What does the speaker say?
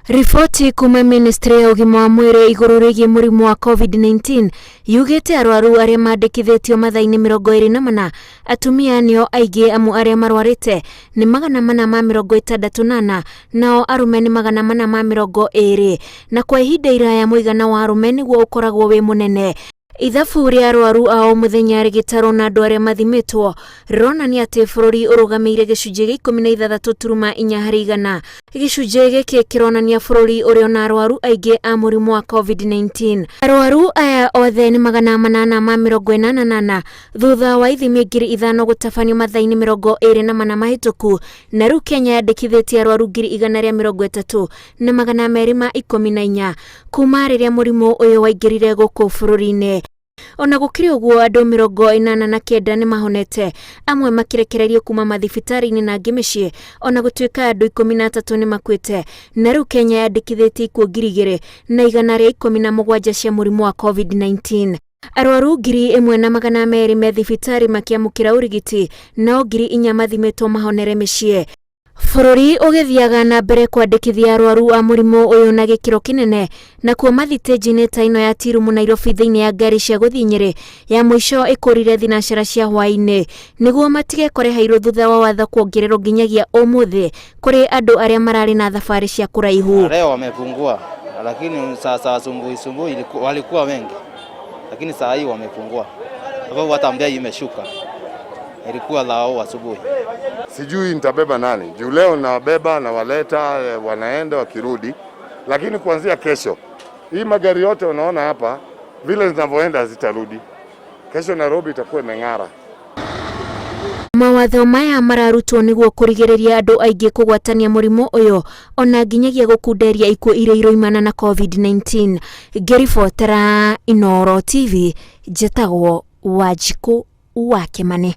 Riboti kuma ministry ya ũgima wa mwĩrĩ igũrũ rĩgiĩ mũrimũ wa COVID-19 yugĩte arwaru arĩa mandĩkithĩtio mathaa-inĩ 24 atumia nĩo aingĩ amu arĩa marwarĩte nĩ 464 nao arũme nĩ 420 na kwa ihinda iraya mũigana wa arũme nĩguo ũkoragwo wĩ mũnene. Ithabu rĩa arwaru a o mũthenya rĩgĩtarwo na andũ arĩa mathimĩtwo rĩronania atĩ bũrũri ũrũgamĩire gĩcunjĩ gĩa 16.4 harĩ igana. Gĩcunjĩ gĩkĩ kĩronania bũrũri ũrĩ ona arwaru aingĩ a mũrimũ wa COVID-19. Arwaru aya othe nĩ 884 thutha wa ithimi 5,000 gũtabanio mathaa-inĩ 24 mahĩtũku, na rĩu Kenya yandĩkithĩtie arwaru 130,214 kuma rĩrĩa mũrimũ ũyũ waingĩrire gũkũ bũrũri-inĩ. Ona gũkĩrĩ ũguo, andũ 89 nĩ mahonete, amwe makĩrekererio kuma mathibitarĩ-inĩ na angĩ mĩciĩ, ona gũtuĩka andũ 13 nĩ makuĩte, na rĩu Kenya yandĩkithĩtie ikuũ 2,117 cia mũrimũ wa COVID-19. Arwaru 1,200 me thibitarĩ makĩamũkĩra ũrigiti, nao 4,000 mathimĩtwo mahonere mĩciĩ. Bũrũri ũgĩthiaga na mbere kwandĩkithia arwaru a mũrimũ ũyũ na gĩkĩro kĩnene, nakuo mathitĩnji-inĩ ta ĩno ya Tirumu Nairobi thĩinĩ ya ngari cia gũthiĩ Nyĩrĩ ya mũico ĩkũrire thinacara cia hwaĩ-inĩ nĩguo matigekore hairũ thutha wa watho kuongererwo nginyagia ũmũthĩ kũrĩ andũ arĩa mararĩ na thabarĩ cia kũraihu. Leo wamepungua, lakini sasa asubuhi asubuhi walikuwa wengi, lakini saa hii wamepungua, sababu hata bei imeshuka, ilikuwa lao asubuhi. Sijui nitabeba nani juu leo nawabeba nawaleta, wanaenda wakirudi, lakini kuanzia kesho hii magari yote unaona hapa vile zinavyoenda zitarudi. Kesho Nairobi itakuwa imeng'ara. Mawatho maya mararutwo nĩguo kũrigĩrĩria andũ aingĩ kũgwatania mũrimũ ũyũ ona nginyagia gũkunderia ikuũ iria iroimana na COVID-19. Ngĩribotera Inooro TV, njĩtagwo Wanjikũ wa Kĩmani.